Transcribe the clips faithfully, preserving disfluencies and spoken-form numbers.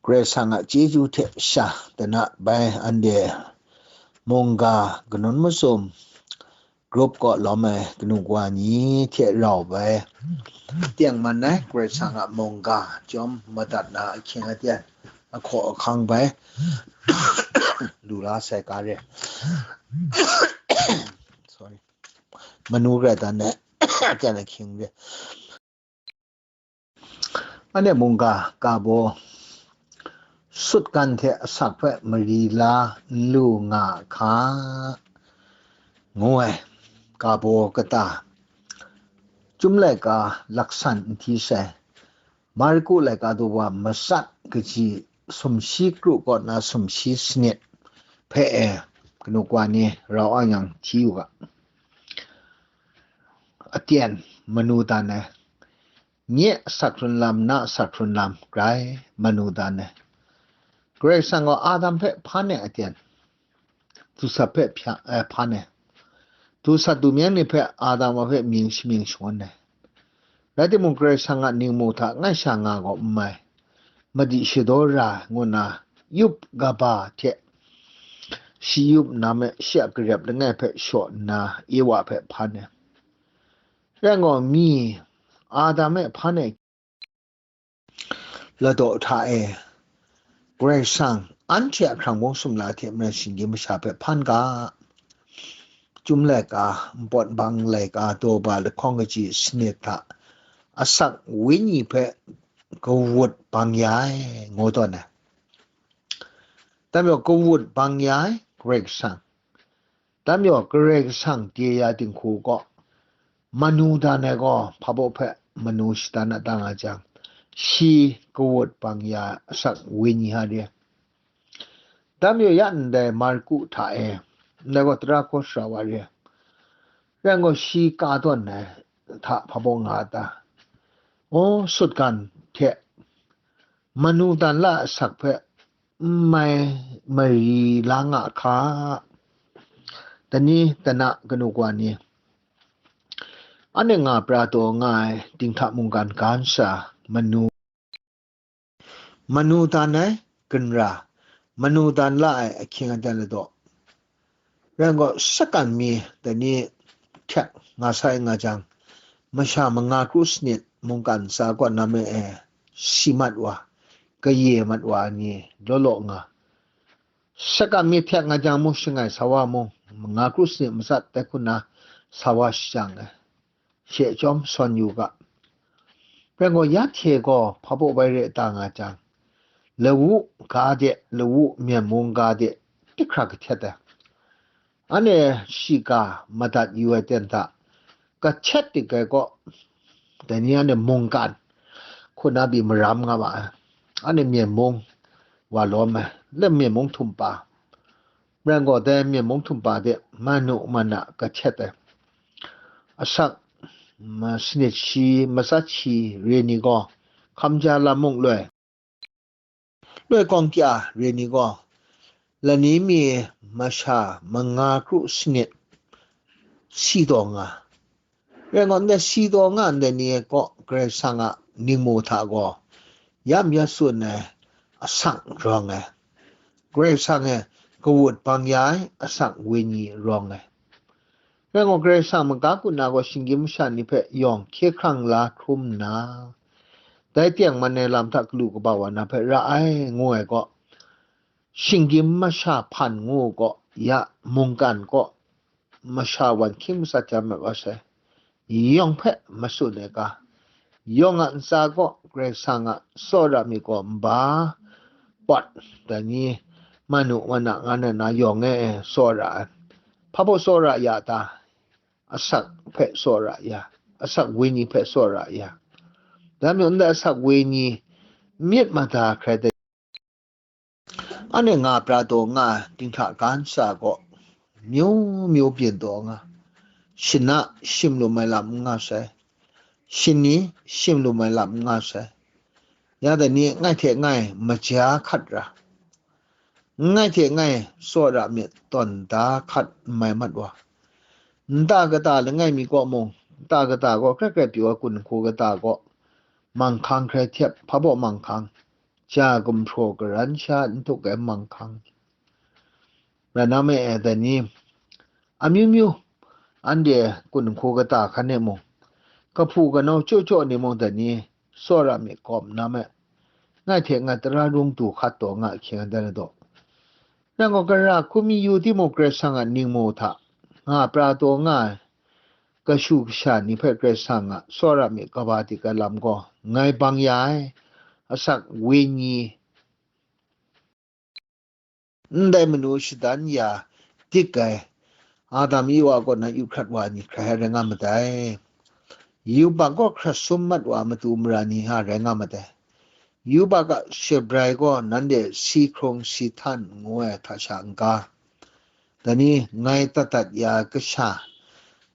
Karai Kasang a chyeju hte sha dana bai anhte mungga kanun masum group kaw lawm ai kanu kawa ni hte rau bai tengman ai Karai Kasang a mungga chyawm madat na ahkying aten ahkaw ahkang bai lu la sai ga re. Sorry. Manu rai dan ai aten ahkying re. Anhte mungga ka baw sutgan hte asak hpe mari la lu nga hka, ngu ai ka baw kata, Chyum laika laksan n hti sai, Marku laika daw wa matsat kaji sumshi kru kaw na sumshi sanit hpe e kanu kawa ni rau ang yang hti u ga. Aten manu dan ai. Nye asak hkrun lam, na asak hkrun lam, grai manu dan ai. Karai Kasang gaw Adam hpe hpan ai aten, dusat hpe hpya, eh, hpan ai. Dusat dumyeng ni hpe Adam a hpe mying shamying shangun ai. Rai timung, Karai Kasang a ningmu hta ngai sha nga gaw n mai, madi shadaw ra ngu nna yup kaba hte shi yup nna me shi a garep langai hpe shaw nna Ewa hpe hpan ai. Rai gaw, mi Adam e hpan ai ladaw hta e, Karai Kasang anhte a hkrang bawng sumla hte maren shinggyim masha hpe hpan ga. Chyum laika, npawt bang laika, daw ba lahkawng kaji sanit hta asak wenyi hpe kawut bang ya ai, ngu tawn ai. Dai majaw, kawut bang ya ai Karai Kasang. Dai majaw, Karai Kasang chye ya dinghku gaw, manu dan ai gaw hpa baw hpe manu shadan a ta nga jang, shi kawut bang ya asak wenyi a re. Dai majaw, ya ndai Marku hta e, ndai gaw tara hkaw sara wa re. Rai gaw, shi ka tawn ai hta hpa baw nga a ta? O, sutgan hte manu dan la asak hpe n mai mari la nga hka, dani dana kanu kawa ni, anhte nga pra taw nga ai dinghta mungkan ga nsa manu, manu dan ai ginra, manu dan la ai ahkying aten ladaw. Rai gaw, sakan mi dai ni htek nga sai nga jang, masha manga kru sanit mungkan ntsa kaw na me e si mat wa, kaye mat wa ni law law nga. Sakan mi htek nga jang mung, shangai sa wa mung, manga kru sanit matsat tai hku na sa wa shajang ai. She chyawm sawn yu ga. Rai gaw, ya hte gaw hpa baw bai re ta nga jang, lawu ga de, lawu myen mung ga de, tik hkra kahtet ai. Anhte shiga madat yu ai ten hta, kahtet tik ai kaw, dai ni anhte mungkan hku na pyi maram nga ma ai. Anhte myen mung wa lawm ai, le myen mung htum pa. Rai gaw, dai myen mung htum pa de manu mana kahtet ai. Asak, ma, sanit shi, matsat shi re ni gaw, hkamja lam mung loi, loi kawng kya re ni gaw, lani mi masha manga kru sanit si taw nga. Rai gaw, ndai si taw nga ndai ni kaw Karai Kasang a ningmu hta gaw, yam ya tsun ai asak rawng ai. Karai Kasang e kawut bang ya ai asak wenyi rawng ai. Rai gaw, Karai Kasang maga kaw na gaw shinggyim masha ni hpe yawng hkye hkrang la hkrum nna, dai tengman ai lam hta galu kaba wa na hpe ra ai, ngu ai gaw, shinggyim masha hpan ngu gaw, ya mungkan gaw, masha wan hkying matsat jam ai wa sai, yawng hpe matsun ai ga, yawng a ntsa gaw Karai Kasang a tsawra myit gaw nba pawt, dai ni manu mana nga na na yawng e tsawra ai, hpa baw tsawra ya ta? Asak hpe tsawra ya, asak wenyi hpe tsawra ya. Dai majaw, ndai asak wenyi myit mada hkrai dai. Anhte nga pra taw nga ai dinghta ga nsa gaw, myu myu byin taw nga, shana shim lum ai lam n nga sai, shani shim lum ai lam n nga sai. Ya dai ni ngai hte ngai maja hkat ra, ngai hte ngai tsawra myit tawn da hkat n mai mat wa, nta kata langai mi kaw mung, nta kata gaw hkrai hkrai pyi wa, kun hku kata gaw manghkang hkrai htyep, hpa baw manghkang, ja gumhpraw karan sha n tup ai manghkang, rai na ma e, dai ni, amyu myu, anhte kunhku kata hkan e mung, kahpu kanau chyaw chyaw ni mung, dai ni, tsawra myit kawp na me, ngai hte ngai tara rung du hkat taw nga hkying ai dan ladaw. Nang gaw gara hkrum mi yu timung, Karai Kasang a ningmu hta nga pra taw nga ai kashu kasha ni hpe Karai Kasang a tsawra myit kaba dik ai lam gaw ngai bang ya ai, asak wenyi, ndai manu shadan ya dik ai, Adam Iwa kaw na yu hkrat wa ai ni hkrai rai nga madai. Yubak gaw hkrat sum mat wa ai matu mara ni a rai nga madai. Yubak a shabrai gaw nanhte si hkrung si htan ngu ai hta sha n-ga, dai ni ngai dat dat ya ai kasha,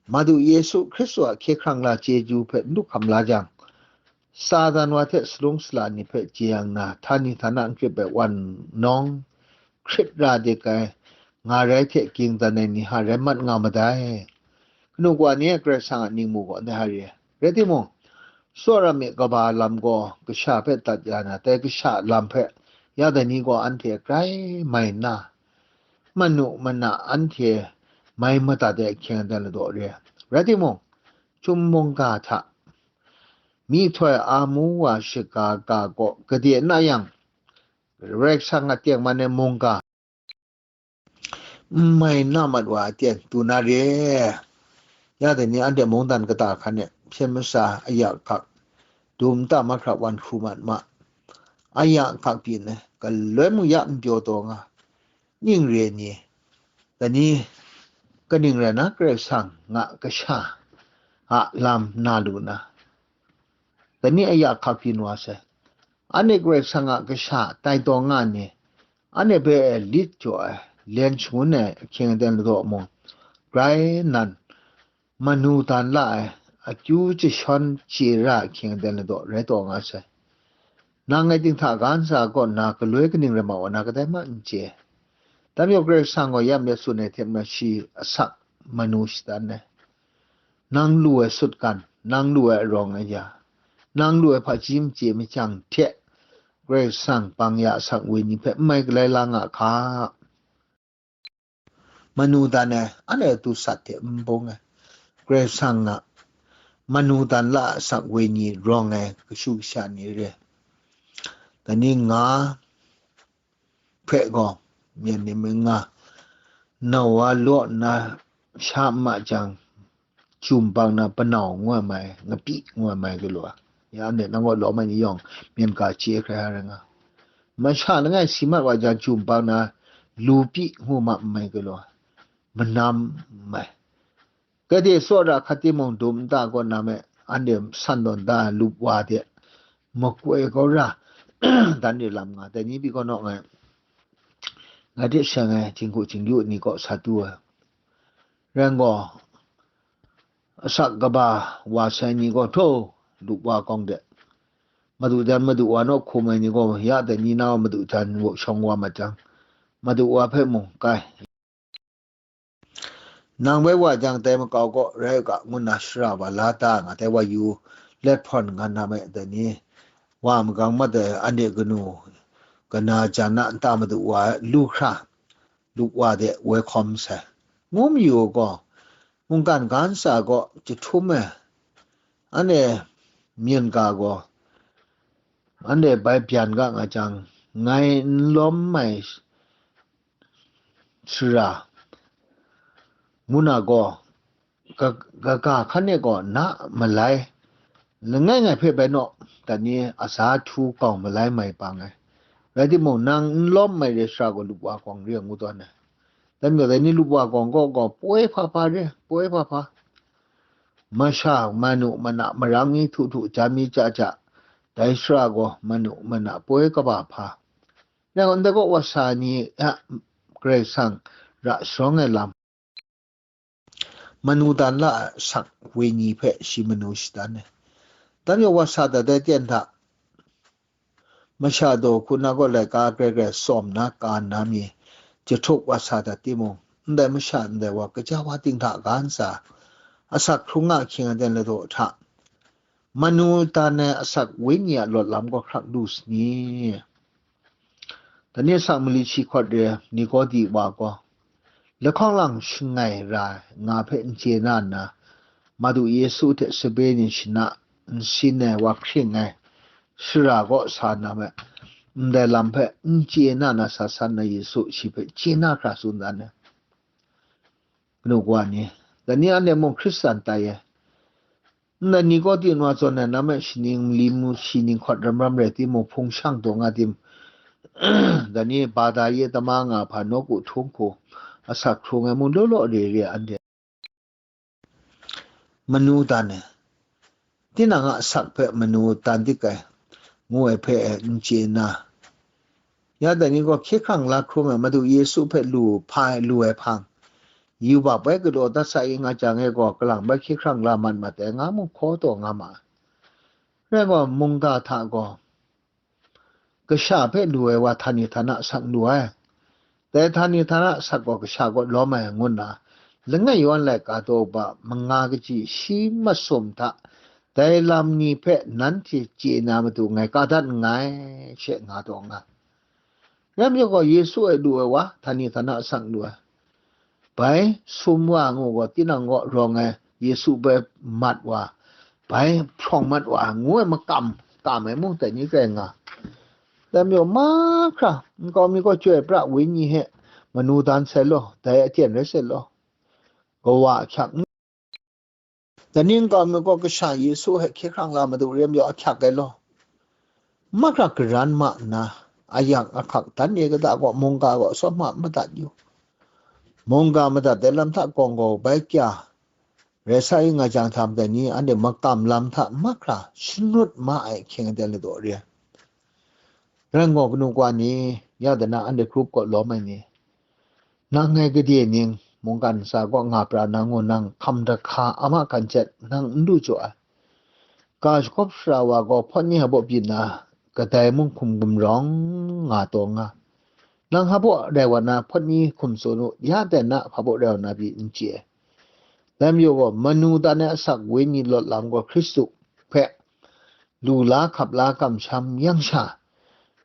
Madu Yesu Hkristu a hkye hkrang la chyeju hpe n du hkam la jang, Satan wa hte salung sala ni hpe chye yang na, htani htana n krip ai wan nawng, hkrit ra dik ai, nga rai hte ging dan ai ni hta rai mat nga madai. Kanu kawa ni e Karai Kasang a ningmu gaw ndai hta re ai. Rai timung, tsawra myit kaba lam gaw kasha hpe dat ya na, dai kasha lam hpe ya dai ni gaw anhte grai mai nna, manu mana anhte mai madat ai ahkying aten ladaw re ai. Rai timung, chyum mungga hta myihtoi a mu wa shaga ga gaw gade na yang, Karai Kasang a tengman ai mungga n mai na mat wa aten du na re. Ya dai ni anhte mungdan kata hkan e hpyen masha aya hkak, dum ta mahkra wan hkru mat ma, aya hkak byin ai, galoi mung ya n pyaw taw nga, ning re ni, dai ni kaning rai na, Karai Kasang a kasha a lam na lu na, dai ni aya hkak byin wa sai. Anhte Karai Kasang a kasha tai taw nga ni, anhte hpe lit jaw ai, len shangun ai ahkying aten ladaw mung, grai nan, manu dan la ai, akyu jashawn chye ra ai ahkying aten ladaw rai taw nga sai. Nang ngai ting hta ga ntsa kaw nna galoi kaning rai ma wa na kadai ma n chye. Dai majaw Karai Kasang gaw ya myit tsun ai hte maren shi asak manu shadan ai. Nang lu ai sutgan, nang lu ai arawng aya, nang lu ai hpaji machye machyang hte Karai Kasang bang ya asak wenyi hpe n mai galai la nga hka. Manu dan ai, anhte du sat hte n bung ai, Karai Kasang a manu dan la a asak wenyi rawng ai kashu kasha ni re. Dai ni nga hpe gaw, myen ni mying nga, nau wa law nna sha ma jang, jum bang na panau ngu ai mai, ngapi ngu ai mai galaw ai. Ya anhte nang kaw lawm ai ni yawng, myen ga chye hkrai hkrai rai nga. Masha langai si mat wa jang, jum bang na lupi ngu ma mai galaw ai, manam mai. Gade tsawra hkat timung, dum nta kaw na me, anhte san tawn da ai lup wa de, makoi kau ra, dan de lam nga, dai ni pyi kaw naw ngai, ngai hte seng ai jinghku jingyu ni kaw sa tu ai. Rai gaw, asak kaba wa sai ni gaw, htaw, lup wa kawng de, madu dan madu wa naw hkum ai ni gaw, ya dai ni na madu dan shawng wa mat jang, madu wa hpe mung kai. Nang bai wa jang, dai makau kaw rai u ga, ngu nna shara wa la ta nga, dai wa yu let hpawn nga na me, dai ni, wa magang mat ai anhte kanu kana jan a nta madu wa lu hkra, lup wa de woi hkawm sai. Ngu mayu gaw, mungkan ga ntsa gaw jahtum ai, anhte myen ga gaw, anhte bai byan ga nga jang, ngai n lawm ai sara, ngu na gaw, ka-, kaga hkan e gaw na malai, langai ngai hpe bai naw, dai ni a sa htu kau malai mai pang ai. Rai timung, nang n lawm ai re sara gaw, lup wa kawng re ai ngu tawn ai. Dai majaw, dai ni lup wa kawng kaw gaw, poi hpa hpa re, poi hpa hpa. Masha, manu, mana, marang mi htu htu, ja mi ja ja, dai sara gaw, manu, mana, poi kaba hpa. Rai gaw, ndai kaw wa sa ni a Karai Kasang ra sharawng ai lam, manu dan la a asak wenyi hpe shi manu shadan ai. Dan yawng wa sa dat ai ten hta, masha daw hku na gaw laika grai grai tsawm na ka nna mi jahtuk wa sa dat timung, ndai masha ndai wa, kaja wa ting hta ga ntsa, asak hkrung a ahkying aten ladaw hta, manu dan ai asak wenyi a lawt lam gaw hkrak lu sani? Dai ni asak mali shi hkawt re ai Nikodi wa gaw, lahkawng lang shangai ra ai nga hpe n chye na nna, Madu Yesu hte sape ni shana nsin ai wa hkring ai shara kaw sa na me, ndai lam hpe n chye na na sa san na Yesu shi hpe chye na hkra tsun dan ai. Kanu kawa ni, dai ni anhte mung Hkristan tai ai. Ndai Nikodi wa zawn ai na me, shi ning mali mu, shi ning hkawt ram ram rai timung, hpung shang taw nga tim, dai ni bada ye tama nga hpa nawku htung hku asak hkrung ai mung law law re re anhte manu dan ai. Tinang a asak hpe manu dan dik ai, ngu ai hpe n chye nna, ya dai ni gaw hkye hkrang la hkrum ai Madu Yesu hpe lu hpa ai, lu ai hpang, yubak bai galaw dat sa i nga jang e gaw, kalang bai hkye hkrang la mat mat ai, nga mung hkaw taw nga ma ai. Rai gaw, mungga hta gaw, kasha hpe lu ai wa htani htana asak lu ai. Dai htani htana asak gaw kasha kaw lawm ai, ngu nna, langai yawn laika daw ba manga kaji shi masum hta, dai lam ni hpe nanhte chye na matu ngai ka dat nngai, she nga taw nga. Rai majaw gaw, Yesu e lu ai wa, htani htana asak lu ai. Bai sum wa ngu gaw, tinang kaw rawng ai Yesu bai mat wa, bai hprawng mat wa, ngu ai makam kam ai mung dai ni rai nga. Dai majaw, mahkra nkau mi gaw Chyoi pra Wenyi hte manu dan sai law, dai aten rai sai law, kawa ahkyak n Dai ni nkau mi gaw kasha Yesu hpe hkye hkrang la madu re majaw ahkyak ai law. Mahkra karan ma nna, ayak ahkak dan e kata gaw mungga gaw tsawm hpa madat yu. Mungga madat ai lam hta gawng gaw bai kya rai sa i nga jang hta, dai ni anhte makam lam hta mahkra shanut ma ai ahkying aten ladaw re ai. Rai gaw, kanu kawa ni, ya dana anhte grup kaw lawm ai ni, nang ngai gade ning mungkan ntsa kaw nga pra na ngu nang hkam da hka ama kan jet nang n lu jaw ai. Ga shakawp sara wa gaw hpawt ni hpabaw byin na, kadai mung hkum gumrawng nga taw nga. Nang hpabaw rai wa na hpawt ni hkum tsun u, ya ten na hpabaw rai wa na pyi n chye ai. Dai majaw gaw, manu dan ai asak wenyi lawt lam gaw Hkristu hpe lu la hkap la kamsham yang sha,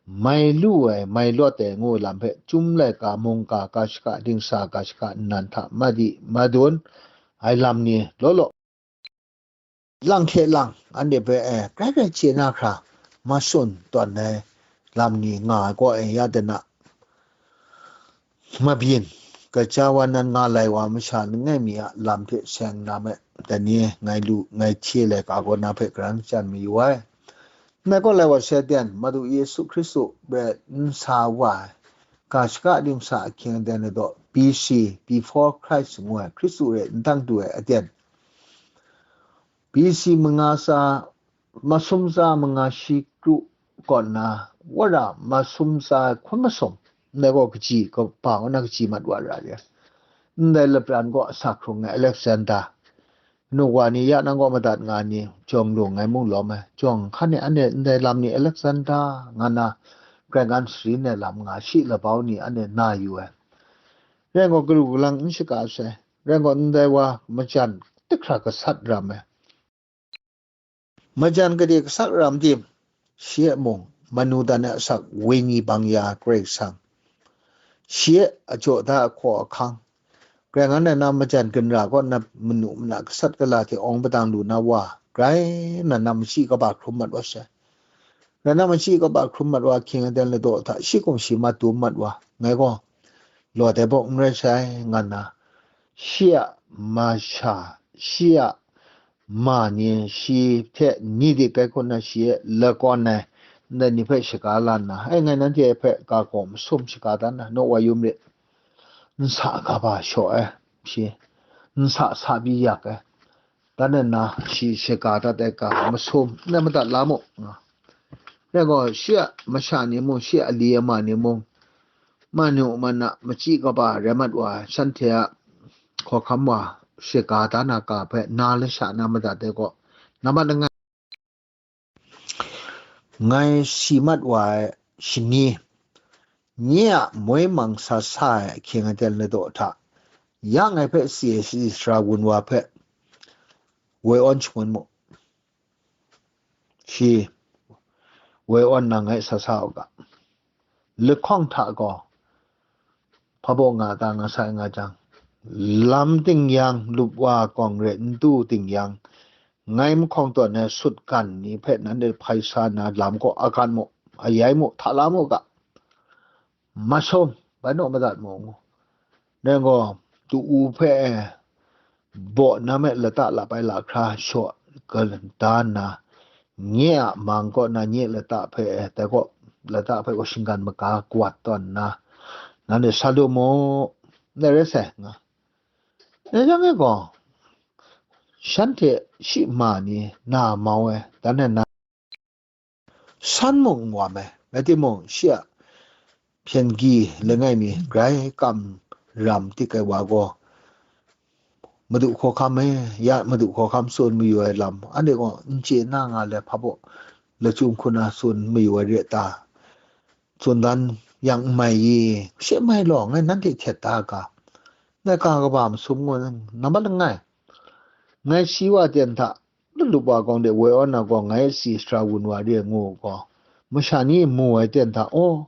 mai lu ai, mai lawt ai ngu lam hpe, Chyum laika mungga ga shaka, dingsa ga shaka nnan hta madi madun ai lam ni law law, lang hte lang anhte hpe, eh, grai grai chye na hkra, masun tawn ai lam ni nga ai kaw e, ya dana mabyin, gaja wa nan nga lai wa masha langai mi a lam hte seng na me, dai ni ngai lu, ngai hte laika gaw na hpe karan shachyan mayu ai. Ngai kaw lai wa she ten, Madu Yesu Hkristu hpe n sa wa ai, ga shaka dingsa ahkying aten ladaw, B C, before Christ ngu ai, Hkristu hte n dang du ai aten, B C manga tsa, masum tsa manga shi kru kaw nna, wora masum tsa hkun masum, ndai gaw kaji kaba kaw na kaji mat wa ra re ai. Ndai lapran kaw asak hkrung ai Alexander, kanu kawa ni, ya nang kaw madat nga ni, jawng lung ngai mung lawm ai, jawng hkan e anhte ndai lam ni Alexander nga na, grai ngan sharin ai lam nga, shi labau ni anhte na yu ai. Rai gaw, karu kalang n shaka sai, rai gaw, ndai wa majan tik hkra gasat ram ai. Majan gade gasat ram tim, shi e mung, manu dan ai asak wenyi bang ya Karai Kasang, shi e a jaw da ahkaw ahkang, grai ngan ai na majan ginra kaw na manu mana gasat gala hte awng padang lu na wa, grai na na machyi kaba hkrum mat wa sai. Grai na machyi kaba hkrum mat wa ahkying aten ladaw hta shi kum shi mat dum mat wa, ngai gaw lawt ai bawk n rai sai, nga nna, shi a masha, shi a ma ni, shi hte ni dik ai hku nna shi e lakawn ai, ndai ni hpe shaga la nna, ai, ngai nanhte hpe ga gaw masum shaga dan na, naw wa yum rit, nsa kaba shaw ai, shi, nsa sa byi yak ai, dan nna shi shaga dat ai ga masum, ndai madat la mu, nga. Rai gaw, shi a masha ni mung, shi a li ama ni mung, manu mana machyi kaba rai mat wa ai, shanhte a hkawhkam wa shaga da na ga hpe na lasha na madat ai gaw, na mat langai, ngai si mat wa ai shani, nye a moi mang sa sa ai ahkying aten ladaw hta, ya ngai hpe si ai shayi sara wun wa hpe woi awn shangun mu. Shi woi awn nang ngai sa sa u ga. lahkawng hta gaw, hpa baw nga ta nga sai nga jang, lam ting yang, lup wa kawng re n tu ting yang, ngai mahkawng tawn ai sutgan ni hpe nanhte hpai sa nna, lam kaw agan mu, ayai mu, hta la mu ga, masum, bai naw madat mu ngu. Dai gaw, tu-u hpe e, baw na me lata lap ai lahkra shaw ga da nna, nye a mang kaw na nye lata hpe e, dai kaw lata hpe gaw shinggan maga kawat tawn nna, nanhte sa lu mu, ndai rai sai nga. Dai jang e gaw, shanhte shi ma ni na mau ai, dan e na san mung n wa ai, rai timung, shi a hpyen gyi langai mi grai kam ram tik ai wa gaw, Madu hkawhkam e, ya Madu hkawhkam tsun mayu ai lam, anhte gaw n chye na nga le, hpa baw lachyum hku na tsun mayu ai re ta? Tsun dan yang n mai i? She mai law, ngai nanhte htet da ga, ngai ga kaba masum ngu, nambat langai, ngai si wa ten hta, lulup wa kawng de woi awn na gaw, ngai si sara wun wa re ngu gaw, masha ni mu ai ten hta, aw,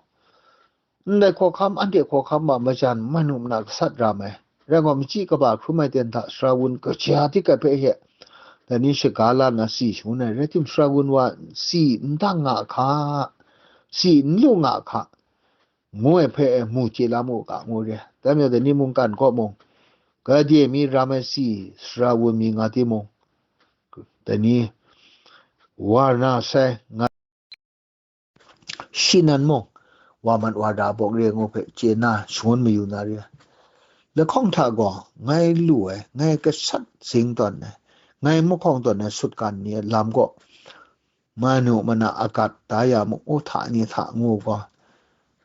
ndai hkawhkam, anhte hkawhkam a majan, manu mana gasat ra mai. Rai gaw, machyi kaba hkrum ai ten hta, sara wun kaja tik ai hpe he, dai ni shaga la nna si shangun ai, rai tim, sara wun wa si n dang nga hka, si n lu nga hka, ngu ai hpe mu chye la mu ga, ngu re. Dai majaw, dai ni mungkan kaw mung, gade mi ram ai si sara wun mi nga timung, dai ni wa na sai nga, shi nan mung, wa mat wa da bawk re ngu hpe chye na shangun mayu na re. Lahkawng hta gaw, ngai lu ai, ngai gasat zing tawn ai, ngai mahkawng tawn ai sutgan ni a lam gaw, manu mana agat da ya mu, u hta ni hta ngu gaw,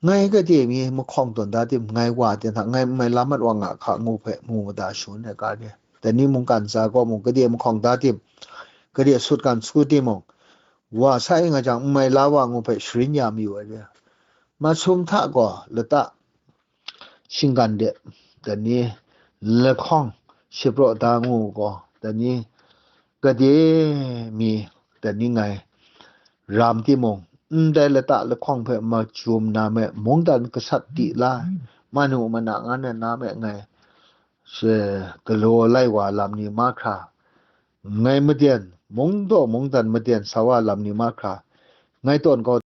ngai gade mi mahkawng tawn da tim, ngai wa ten hta, ngai n mai la mat wa nga hka ngu hpe mu mada shangun ai ga re. Dai ni mungkan tsa gaw mung, gade mahkawng da tim, gade sutgan su timung, wa sa i nga jang, n mai la wa ngu hpe sharin ya mayu ai re. Masum hta gaw lata shinggan de, dai ni lahkawng shapraw da ngu gaw, dai ni gade mi, dai ni ngai ram timung, ndai lata lahkawng hpe majum na me mungdan gasat di la, manu mana nga na na me ngai she galaw lai wa lam ni mahkra, ngai maden, mungdaw mungdan maden sa wa lam ni mahkra, ngai tawn kau,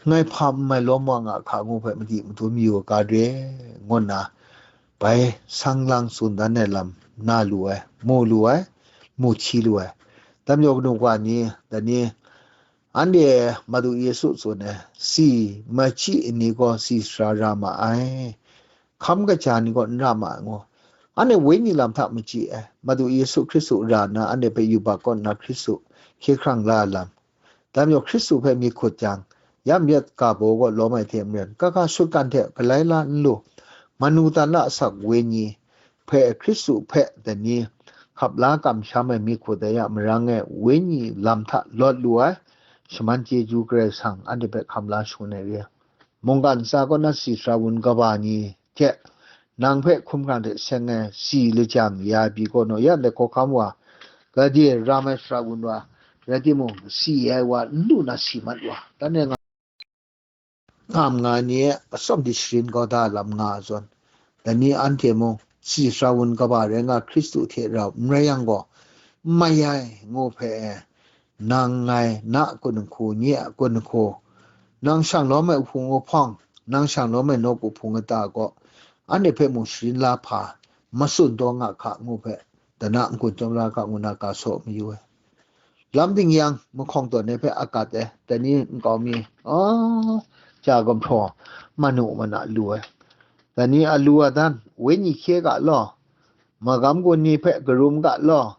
ngai hpa n mai lawm wa nga hka ngu hpe madi madun mayu ga re, ngu nna, bai sang lang tsun dan ai lam na lu ai, mu lu ai, mu hti lu ai. Dai majaw, kanu kawa ni, dai ni, anhte Madu Yesu tsun ai, si machyi ni gaw si sara ra ma ai, hkam kaja ni gaw n ra ma ai ngu. Anhte wenyi lam hta machyi ai, Madu Yesu Hkristu ra nna, anhte hpe yubak kaw nna Hkristu hkye hkrang la ai lam. Dai majaw, Hkristu hpe myit hkut jang, yam yet ga baw kaw lawm ai hte maren, kaga sutgan hte galai la n lu, manu dan la asak wenyi hpe, Hkristu hpe dai ni hkap la kamsham ai myit hkut ai a marang e, wenyi lam hta lawt lu ai, shaman chyeju Karai Kasang anhte hpe hkam la shangun ai re. Mungkan tsa kaw na si sara wun kaba ni hte, nang hpe hkumhkrang hte seng ai si lajang ya pyi kaw naw, ya ndai hkawhkam wa, gade ram ai sara wun wa, rai timung, si ai wa n lu na si mat wa, dan e nga, ngam nga ni e atsawm di sharin kau da lam nga ai zawn, dai ni anhte mung si sara wun kaba rai nga Hkristu hte rau n rai yang gaw, n mai ai ngu hpe e, nang ngai na kun nhku, nye a kun nhku, nang shang lawm ai uhpung uhpawng, nang shang lawm ai nawku hpung kata gaw, anhte hpe mung sharin la hpa, matsun taw nga hka ngu hpe, dana n-gun chyawm la hka ngu na ga saw mayu ai. Lam ding yang, mahkawng tawn ai hpe agat ai, dai ni nkau mi, a, ja gumhpraw, manu mana lu ai. Dai ni alu adan, wenyi hkye ga law, magam gun ni hpe karum ga law,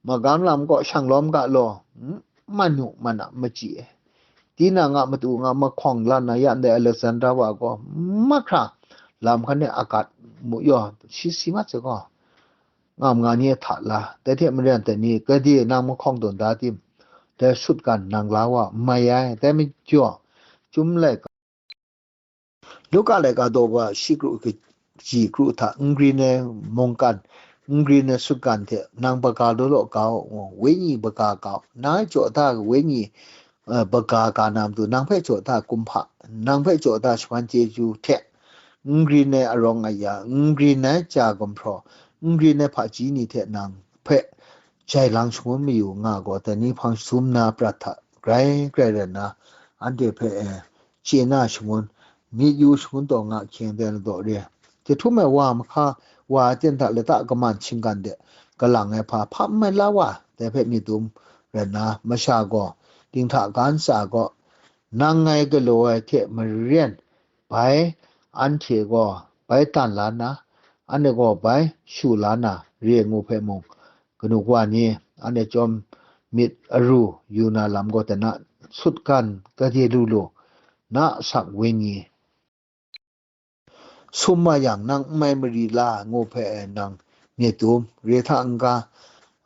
magam lam kaw shang lawm ga law, n-, manu mana machyi ai. Tinang a matu nga mahkawng la na ya ndai Alexandra wa gaw, mahkra lam hkan e agat mu yaw, shi si mat sai gaw, ngam nga ni hta la, dai hte maren dai ni, gade nang mahkawng tawn da tim, dai sutgan nang la wa n mai ai, dai majaw, Chyum laika, Luka laika daw wa shi kru kaji kru hta n grin ai mungkan, n grin ai sutgan hte nang baga law law ga u, wenyi baga ga u, nang hpe jaw da wenyi, eh, baga ga na matu, nang hpe jaw da kumhpa, nang hpe jaw da shaman chyeju hte, n grin ai arawng aya, n grin ai ja gumhpraw, n grin ai hpaji ni hte nang hpe jai lang shangun mayu nga gaw, dai ni hpang sum na prat hta grai grai rai nna, anhte hpe e chye na shangun, myit yu shangun taw nga hkying de na daw re. Jahtum ai wa mahka wa aten hta lata kaman shinggan de galang ai hpa hpa n mai la wa, dai hpe myit dum rai nna, masha gaw dinghta ga ntsa gaw, nang ngai galaw ai hte maren bai anhte gaw bai tan la nna, anhte gaw bai shu la na re ngu hpe mung, kanu kawa ni anhte chyawm myit aru yu na lam gaw, dana sutgan gade lu lu, na asak wenyi sum ma yang, nang n mai mari la ngu hpe nang myit dum, re hta n-ga,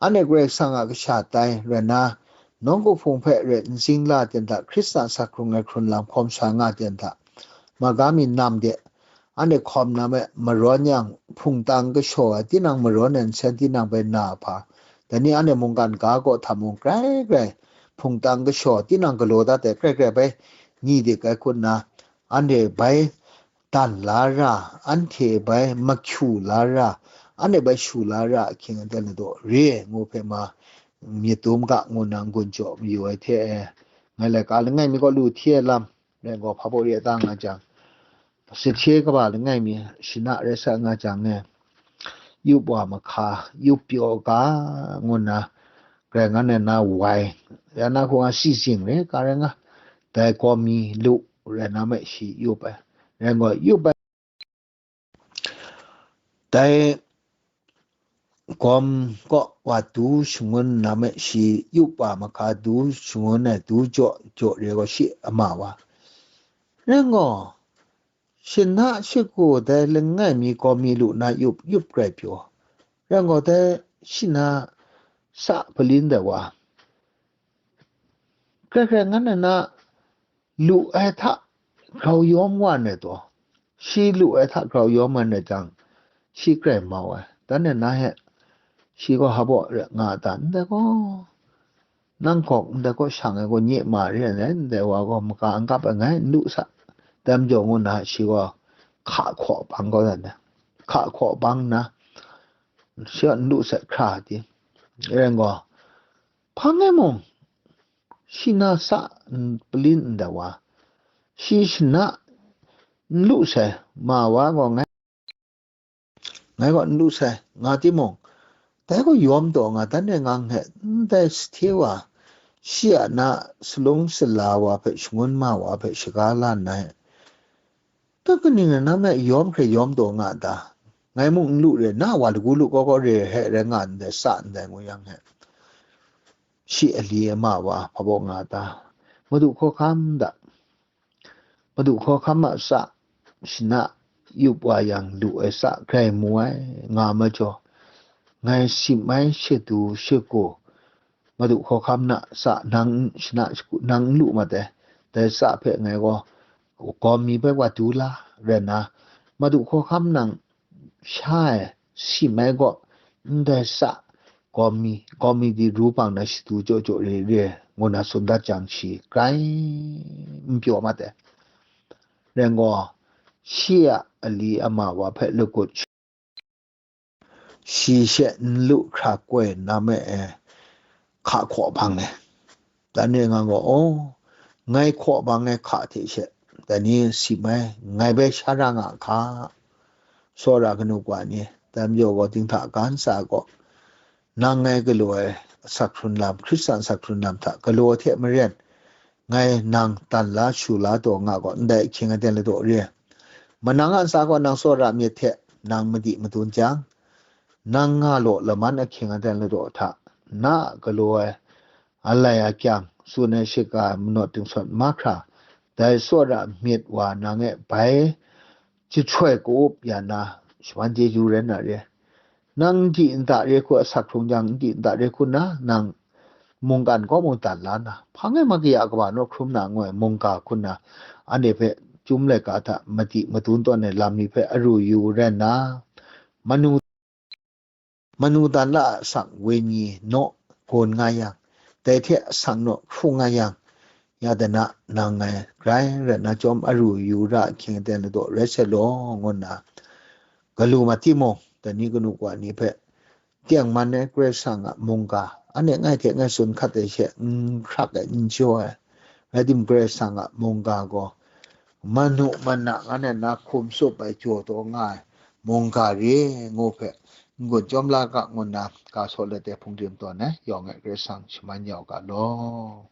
anhte Karai Kasang a kasha tai rai nna, nawng hpung hpe ret n zing la ten hta, Hkristan sa hkrung ai hkrun lam hkawm sha nga ten hta, magam mi nam de, anhte hkawm na me marawn yang, hpungtang kashaw ai tinang marawn ai nsen tinang bai na a hpa, dai ni anhte mungkan ga kaw hta mung grai grai hpungtang kashaw tinang galaw dat ai grai grai bai ni de kai hkut nna, anhte bai dan la ra, anhte bai mahkyu la ra, anhte bai shu la ra ahkying aten ladaw re ai ngu hpe ma myit dum ga ngu nna n-gun jaw mayu ai hte e, ngai laika langai mi gaw lu hti ai lam, rai gaw, hpa baw re ai ta nga jang, sahte kaba langai mi shana rai sa nga jang e, yup wa mahka, yup pyaw ga ngu nna, grai ngan ai na wai, ya na hku nga si zing re ka rai nga, dai gawm mi lu rai na me shi yup ai, rai gaw, yup ai. Dai gawm kaw wa du shangun na me shi yup wa mahka du shangun ai du jaw jaw re gaw shi ama wa. Rai gaw, shana shagu dai langai mi gawm mi lu na yup yup grai pyaw. Rai gaw, dai shana sa palin dai wa. Grai grai ngan na na lu ai hta grau yawm wa ndai taw, shi lu ai hta grau yawm wa ndai jang, shi grai mau ai. Dan e na he, shi gaw hpa baw re nga a ta, ndai gaw, nang hkawk ndai kaw shang ai gaw nye ma re ai, ndai wa gaw maka n kap ai, ngai n lu sa, dan majaw ngu nna shi gaw hka hkaw bang kau dan ai, hka hkaw bang nna, shi gaw n lu sai hkra ai ti, rai gaw, hpa ngai mung, shi na sa n palin ndai wa, shi shana n lu sai, ma wa gaw ngai, ngai gaw n lu sai, nga timung, dai gaw yawm taw nga, dan e ngang hte ndai sahte wa, shi a na salung sala wa hpe shangun ma wa hpe shaga la nna, dan kaning rai na me yawm hkrai yawm taw nga ta? Ngai mung n lu re, na wa lagu lu kau kau re he rai nga ndai, sa ndai ngu yang he, shi ali ama wa hpa baw nga ta? Madu hkawhkam da, Madu hkawhkam a sa shana yup wa yang lu ai sa grai mu ai nga majaw, ngai sim ai shadu shagu, Madu hkawhkam na sa nang shana shagu nang n lu mat ai, dai sa hpe ngai gaw gawm mi bai wa du la rai nna, Madu hkawhkam nang sha ai, sim ai gaw, ndai sa gawm mi, gawm mi di ru bang na shadu jaw jaw re re, ngu na tsun dat jang shi grai n pyaw mat ai. Rai gaw, shi a ali ama wa hpe lagut shi she n lu hkra koi na me e, hka hkaw bang ai. Dan e nga gaw, aw, ngai hkaw bang ai hka hte she, dai ni sim ai, ngai bai sha ra nga hka. Tsawra kanu kawa ni, dan majaw gaw dinghta ga ntsa gaw, nang ngai galaw ai asak hkrun lam, Hkristan asak hkrun lam hta galaw ai hte maren, ngai nang tan la shu la taw nga gaw, ndai ahkying aten ladaw re ai. Manang a ntsa gaw nang tsawra myit hte nang madi madun jang, nang nga law laman ahkying aten ladaw hta, na a galaw ai, alai akyang, tsun ai shika ai manawt tingsawn mahkra, dai tsawra myit wa nang e bai jahtoi ka-up ya na, shaman chyeju rai na re. Nang n di nta re hku asak hkrung jang, n di nta re hku na, nang mungkan kaw mung dan la na, hpa ngai ma kaya kaba naw hkrum na ngoi mungga hku na, anhte hpe chyum laika hta madi madun tawn ai lam ni hpe aru yu rai nna, manu, manu dan la a asak wenyi naw gawn nga yang, dai hte asak naw hkrung nga yang, ya dana nang ngai grai rai na chyawm aru yu ra hkying ten ladaw rai sai law, ngu nna galu ma timung, dai ni kanu wa ni hpe tengman ai Karai Kasang a mungga, anhte ngai hte ngai tsun hkat ai she n hkrak ai, n jaw ai, rai tim, Karai Kasang a mungga gaw manu mana nga na na hkum tsup ai jaw taw nga ai mungga re ngu hpe n-gun chyawm la ga, ngu nna ga saw let ai hpung rim tawn ai yawng e Karai Kasang shaman ya u ga law.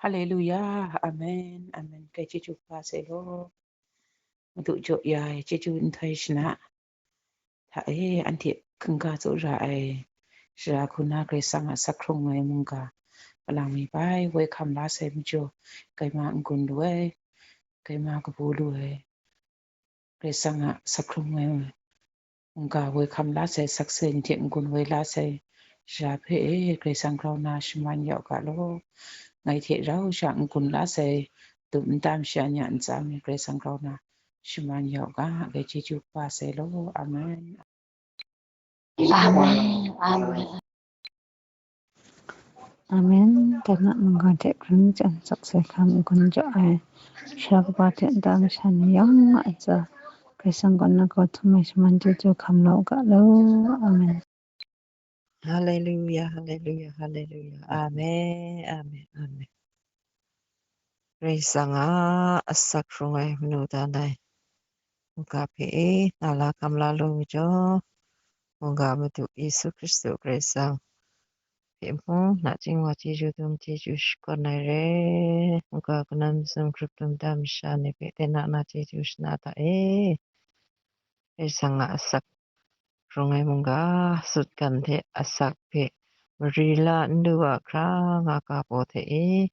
Haleluya, amen, amen. Kai chyeju kaba sai law. Madu jaw ya ai chyeju nhtoi shana hta e, anhte hkungga tsawra ai sara hku na Karai Kasang a asak hkrung ai mungga malang mi bai, woi hkam la sai majaw, gaima n-gun lu ai, gaima kabu lu ai, Karai Kasang a asak hkrung ai mungga woi hkam la sai, sakse ni hte n-gun woi la sai sara hpe e, Karai Kasang grau na shaman ya u ga law. Ngai hte rau sha n-gun la sai dum nta masha ni a ntsa mi Karai Kasang grau na shaman ya u ga, ngai chyeju kaba sai law. Amen. Amen. Amen. Amen. Dai na mungga hte hkring chyan sakse hkam n-gun jaw ai sara kaba hte nta masha ni yawng a ntsa Karai Kasang kaw na kau htum ai shaman chyeju hkam la u ga law. Amen. Haleluya, haleluya, haleluya. Amen, amen, amen. Karai Kasang a asak hkrung ai manu dan ai mungga hpe e, na la hkam la lu majaw, mungga Madu Yesu Hkristu Karai Kasang hpe mung, nachying wa chyeju dum chyeju shakawn ai re, mungga kanan mazum grup dum nta masha ni hpe tena na chyeju shana hta e. Karai Kasang a asak hkrung ai mungga, sutgan hte asak hpe mari la n lu a hkra nga ga baw hte e,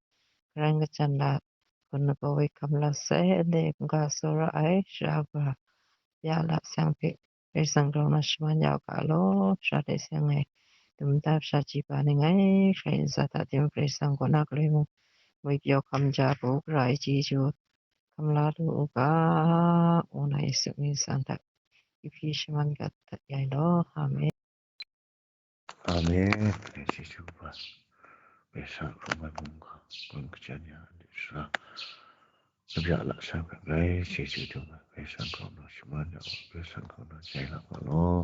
karan kachyan la, gun lagaw woi hkam la sai, anhte mungga tsawra ai sara ga ya la sai hpe, Karai Kasang grau na shaman ya u ga law. Sara de sai ngai dum nta masha chyi ba ni ngai, hkrai ntsa hta tim Karai Kasang kaw na galoi mung, ngwi pyaw hkam ja bu gara ai chyeju hkam la lu u ga, ngu na Yesu mying san hta, i hpyi shaman gat dat ya i law. Amen. Amen. Ngai chyeju kaba, Karai Kasang hkrung ai mungga, gun kachyan ya ai sara, labya lasang hpe ngai chyeju dum ai, Karai Kasang grau na shaman ya u, Karai Kasang grau na jai la ga law.